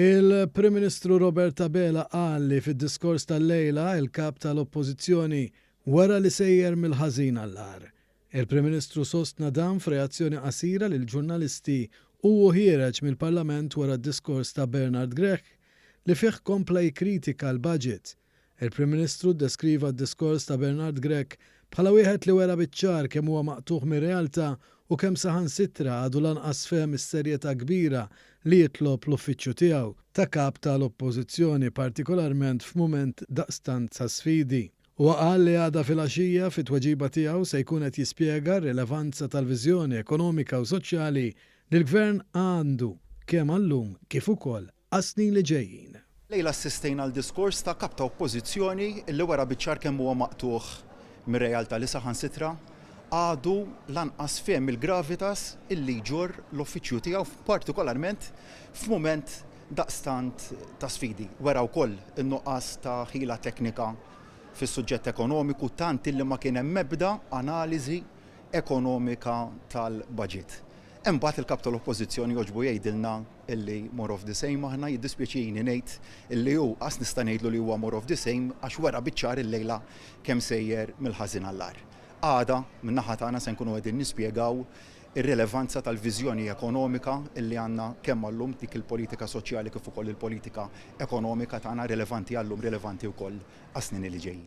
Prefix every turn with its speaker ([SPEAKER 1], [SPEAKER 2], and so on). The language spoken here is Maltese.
[SPEAKER 1] Il-Prim Ministru Robert Abela qal li fid-diskors tal-lejla il-Kap tal-Oppożizzjoni wera li sejjer mill-ħażin għall-agħar. Il-Prim Ministru sostna dan f'reazzjoni qasira lill-ġurnalisti u hu ħiereġ mill-Parlament wara d-diskors ta' Bernard Grech li fih kompla jikkritika l-budget. Il-Prim Ministru ddeskriva d-diskors ta' Bernard Grech bħala wieħed li wera biċ-ċar kemm huwa maqtugħ mir-realtà u kemm saħansitra għadu lanqas fehem is-serjetà kbira li jitlob l-uffiċċju tiegħu ta' Kap ta' l-Oppożizzjoni partikolarment f'mument daqstant ta' sfidi. Huwa qal li għada filgħaxija fit-tweġiba tiegħu se jkun qed jispjega r-rilevanza tal-viżjoni ekonomika u soċjali li l-Gvern għandu kemm għal-lum kif ukoll għas-snin li ġejjin.
[SPEAKER 2] Lejla assistejna għal diskors ta' Kap ta' Oppożizzjoni li wera biċ-ċar kemm huwa maqtugħ mir-realtà li saħansitra għadu lanqas fehem il-gravitas illi jġorr l-uffiċċju tiegħu partikolarment f'mument daqstant ta' sfidi. Wera wkoll in-nuqqas ta' ħila teknika fis-suġġett ekonomiku tant illi ma kien hemm ebda analiżi ekonomika tal-baġit. Imbagħad il-Kap tal-Oppożizzjoni jogħġbu jgħidilna illi more of the same aħna, jiddispjaċini ngħid illi hu qas nista' ngħidlu li huwa more of the same għax wera biċ-ċar illejla kemm sejjer mill-ħażin għall-agħar. Għada, min-naħa tagħna se nkunu qegħdin nispjegaw ir-rilevanza tal-viżjoni ekonomika illi għandna kemm għal-lum dik il-politika soċjali kif ukoll il-politika ekonomika tagħna rilevanti għal-lum rilevanti wkoll għas-snin li ġejjin.